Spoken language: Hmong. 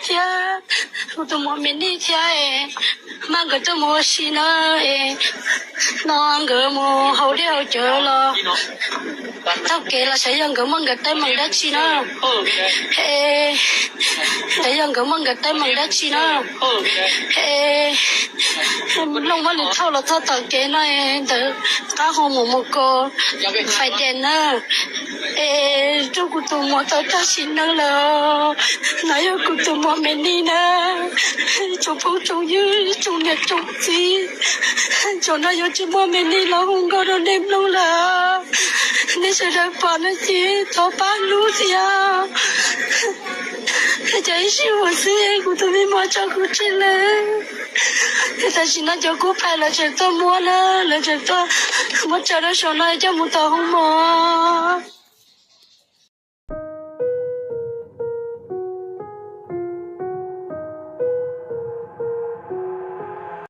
thiab kuv tus muam me nij thiab, mas nkawd tuaj mus ua si na, no nkawd mus haus dej haus cawv los taug kev los xyov yog nkawd muaj nkawd teeb meem dab tsi na, xyov yog nkawd muaj nkawd teeb meem dab tsi na, Looj muab lwm thauj los txog tom kev no, ntawd qab hu mus mus ko fais des na, es rub kuv tus muam tau tag sim neej lawm. No yog kuv tus muam me nij na, tsoom phooj tsoom ywg tsoom niam tsoom txiv, tsoom no yuav tsis muaj me nij los hu nkauj rau nej mloog lawm. Nej sawv daws pom no ces thov pab hlub thiab. Cov ib sij huam xwb kuv tus me muam tso kuv tseg lawm. Tam sim no cov kub phais lawv tseem tuaj muab na, lawv tseem tuaj muab tso rau saum no coj mus tom hoo mom.